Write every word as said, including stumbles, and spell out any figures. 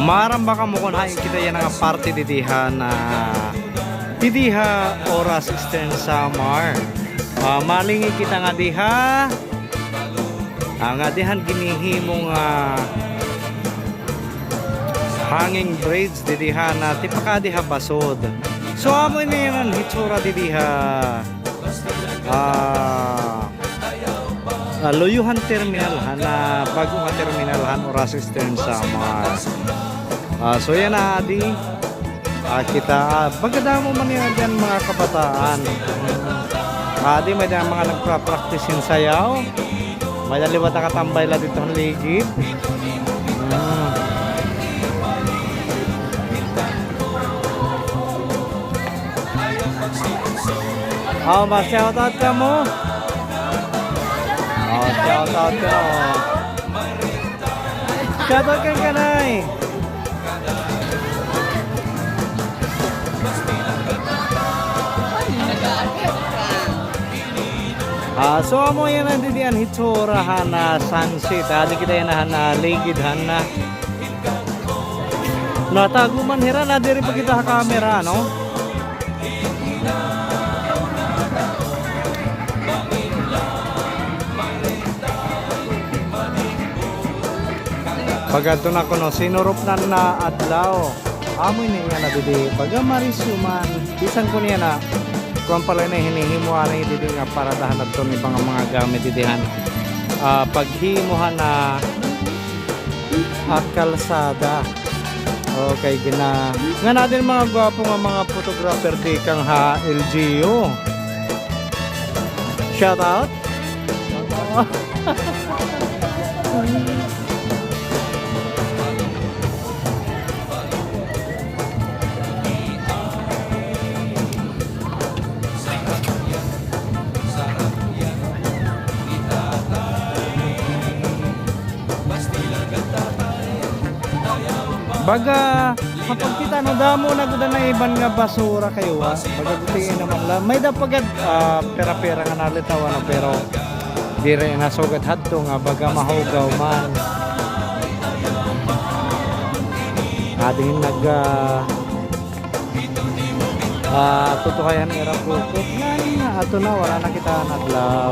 Maaram ba kamo kon hain kita yana nga parte didi ha, didi ha Oras, Eastern Samar? Ah, malingi kita ngadi ha, ah, ngadi han ginhihimo nga hanging bridge didi ha, tipakadi ha Basud. So, amo ini an hitsura didi ha, ah, ah, luyo han terminal, han, ah, bag-o nga terminal han Oras, Eastern Samar. Ah, so yana adi, ah, kita, ah, baga damo man yana didi mga kabataan. Ah, adi may-ada mga nagpa-practice hin sayaw. May-ada liwat nakatambay la didto han ligid. Mm. Oh, ma-shoutout kamo. Oh, shoutout kamo. Shoutout kan kanay. Ah, so amo yana didi an hitsura han, ah, sunset. Adi kita yana han, ah, ligid han, ah, natago man hira, nadiri pa kita ha camera, no? Pag-adto na kuno, sinurup na nga adlaw. Amo ini yana didi, baga marisyo man. Bisan kuno yana, kuan pa la ini, hinihimo anay didi nga paradahan adto ni mga, mga gamit didi han, ah, paghimo han, ah, ah, kalsada. Okay, gina-, ngan adi mga gwapo nga mga photographer tikang ha L G U. Shout out. Baga, kapag kita, no, damo na gud na iban nga basura kay wa. Baga gutiin naman la. May-ada pa gad, ah, pera-pera nga nalitaw, ano, pero diri na sugad hadto nga baga mahugaw man. Adi nag, ah, ah, tutuhayan ira pukot. Ngan, ato na, wala na kita han adlaw.